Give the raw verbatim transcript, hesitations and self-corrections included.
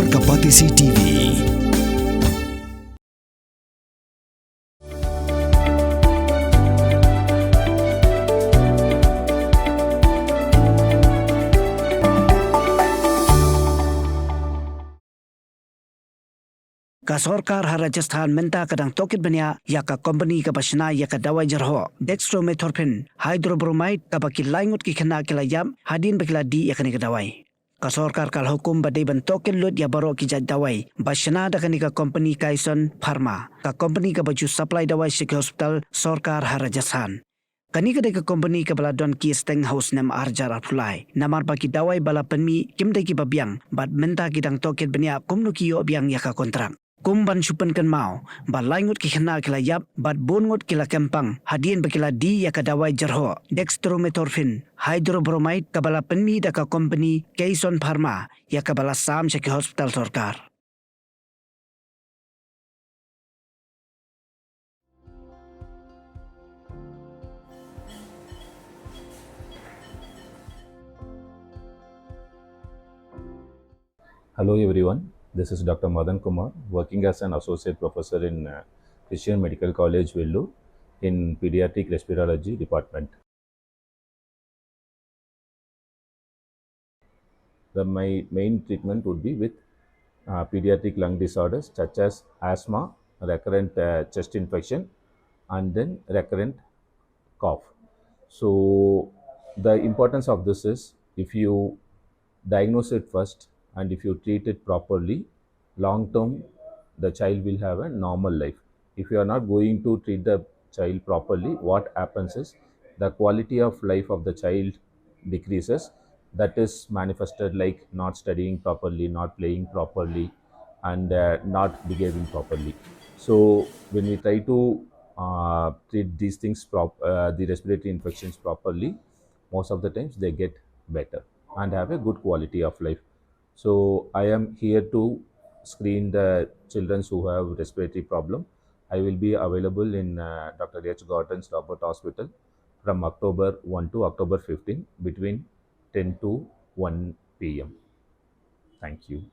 Ka Batesi T V. Ka sorkar ha Rajasthan mynta ka dang tohkit bniah ïa ka kompani kaba shna ïa ka dawai jyrhoh dextromethorphan hydrochloride kaba ki lai ngut ki khynnah ki la ïap hadien ba ki la dih ïa kane ka dawai. Ka sorkar ka la hukum ba dei ban tohkit lut ïa baroh ki jait dawai ba shna da kane ka kompani Kaison Pharma, ka kompani kaba ju supply dawai sha ki hospital sorkar ha Rajasthan. Kane ka dei ka kompani kaba la don ki steng ha u snem ar hajar arphew lai, namar ba ki dawai ba la pynmih kim dei kiba biang bad mynta ki dang tohkit bniah kumno ki ïoh biang ïa ka kontrak. Kum ban shu pynkynmaw ba lai ngut ki khynnah ki la ïap bad bun ngut ki la kempang hadien ba ki la dih ïa ka dawai jyrhoh dextromethorphan hydrochloride kaba la pynmih da ka kompani Kaison Pharma, ïa kaba la sam sha ki hospital sorkar. Hello everyone, this is Doctor Madan Kumar, working as an associate professor in uh, Christian Medical College, Vellore, in pediatric respirology department. The my main treatment would be with uh, pediatric lung disorders such as asthma, recurrent uh, chest infection, and then recurrent cough. So the importance of this is, if you diagnose it first and if you treat it properly, long term the child will have a normal life. If you are not going to treat the child properly, what happens is the quality of life of the child decreases. That is manifested like not studying properly, not playing properly, and uh, not behaving properly. So when we try to uh, treat these things, prop- uh, the respiratory infections properly, most of the times they get better and have a good quality of life. So I am here to screen the children who have respiratory problem. I will be available in uh, Doctor H Gordon's Robert Hospital from October one to October fifteen between ten to one p m. Thank you.